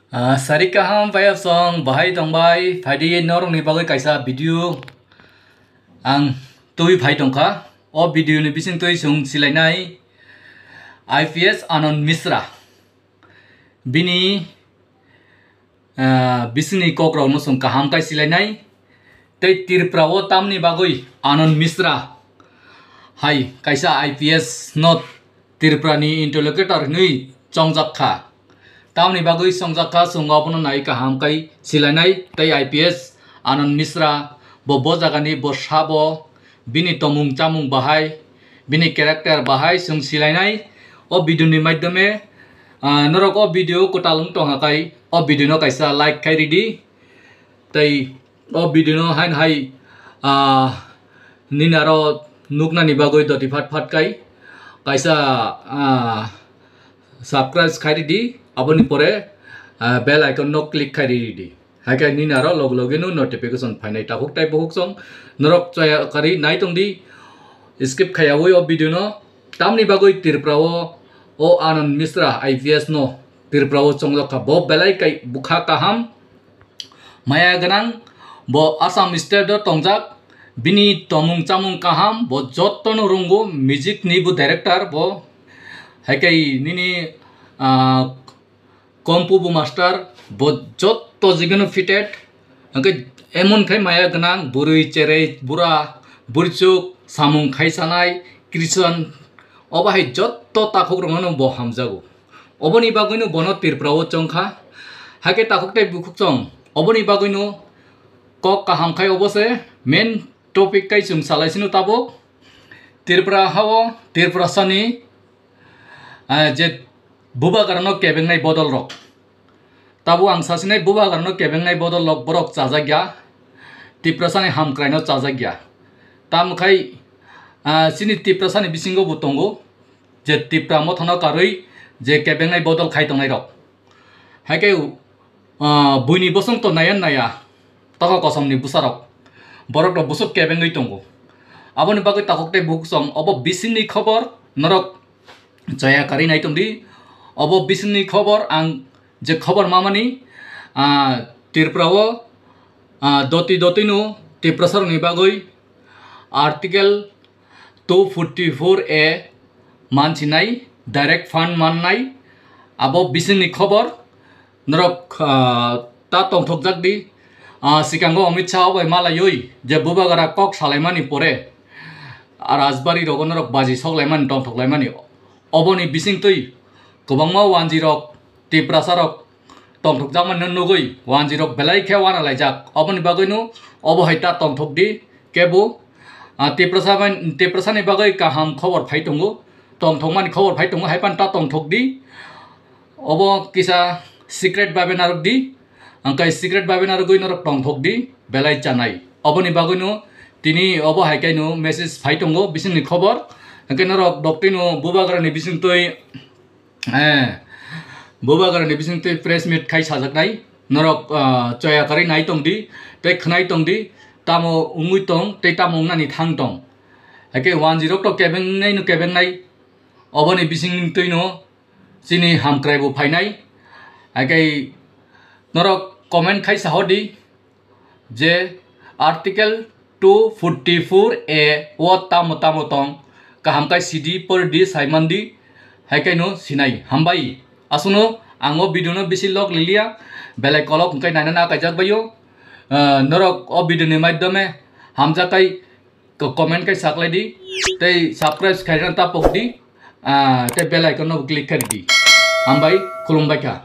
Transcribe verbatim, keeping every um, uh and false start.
Ah, sari kaham payasong bahai tongbai phaidi norokni bagwi kaisa video ang twi phai tongkha. O video ni bising twi chwng silainai I P S Anand Mishra. Bini, ah, bisingni kokrokno chwng kaham kai silainai. Tei Tripura o tamni bagwi Anand Mishra hai kaisa I P S no Tripura ni interlocutor hinwi chongjak kha. Tamni bagwi chongjak kha, chwng abono nai kaham kai silainai. Tei I P S Anand Mishra bo, bo jagani bo sabo bini tomung chamung bahai, bini character bahai chwng silainai. O video ni maidhyome, ah, norok o video kwtal wng tongkha kai o video no kaisa like khai ridi. Tei o video no hain hai, ah, nini aro nuknani bagwi doti phat phat kai kaisa, ah, subscribe khai ridi, aboni pore, ah, bell icon no click khai ridi. Hai khe nini aro log logino notification phainai takhuk tei bukhuk song norok chaya kari nai tongdi, skip khaiyawi o video no. Tamni bagwi Tripura o, o Anand Mishra I P S no Tripura o chongjak kha, bo belai kai bwkha kaham, maya gwnang, bo Assam state o tongjak, bini tomung chamung kaham, bo jotono rwngo, music ni bo director, bo hai khe nini, ah, kompu bo master, bo jotto jigano fitted, hwnkhe emon khai maya gwnang, bwrwi cherei bura, bwrwichuk, samung khai sanai, Christian, obo hai jotto takhuk rokno bo hamjago. Oboni bagwino bono Tripura o chongkha. Hakhe takhuk tei bukhuk chong. Oboni bagwino kok kaham khai obo se main topic kai chwng salai sino tabuk. Tripura hao, Tripura sani, ah, je bubagrano kebengnai bodol rok. Tabuk ang sasinai bubagrano kebengnai bodol rok borok chajakya. Tiprasani hamkraino chajakya. Tamo khai, ah, chini Tiprasani bisingo bo tongo. Je Tipra mothano karwi je kebengnai bodol khai tongnai rok. Hai khe, ah, buini bosong to naya naya, tokha kosomni bwsarok, borok rok bwswk kebengwi tongo. Aboni bagwi takhuk tei bukhuk song obo bisingni khobor norok chaya karwi nai tongdi. Obo bisingni khobor ang je khobor mamani, ah, Tripura o, ah, doti dotino Tiprasarokni bagwi Article two forty-four A mansinai, direct fund mannai, abo bisingni khobor. Norok, ah, ta tongthokjak di. Ah, sikango Amit Shah bai malaiwi je bubagra kok salaimani pore, ah, Rajbari rogo norok baji soklaimani, tongthoklaimani. Oboni bisingtwi kwbangma wanjirok, Tiprasarok tongthokjakmani nugwi wanjirok belai khe wanalaijak. Oboni bagwino obo hai ta tongthokdi kebo, ah, Tiprasa bai, Tiprasani bagwi kaham khobor phai tongo, tongthokmani khobor phai tongo, hai phano ta tongthokdi. Obo kisa secret babe narwkdi, hwnkhe secret babe narwgwi norok tongthokdi belai chanai. Oboni bagwino tini obo hai khe no message phai tongo bisingni khobor, hwnkhe norok doktino bubagrani bisingtwi Eh, bubagrani bisingtwi press meet khai sajaknai, norok, ah, chaya karwi nai tongdi, tei khwnai tongdi, tamo wngwi tong, tei tamo wngnani thang tong. Hakhe wanjirok to kebengnai no kebengnai, oboni bisingtwi no chini hamkrai bo phainai. Hakhe norok comment khai sahordi, je Article two forty-four A o tamo tamo tong, kaham khe sidi, pordi, saimandi, hai khe no sinai. Hambai, aswkno ang o video no bisi log lilia, belai kolok hwnkhe naina na kaijak baio. Ah, norok o video ni maidhyome hamjak kai ko-, comment kai saklai di, tei subscribe khaina ta pok di, ah, tei bell icon no click khai di. Hambai, khulumbai kha.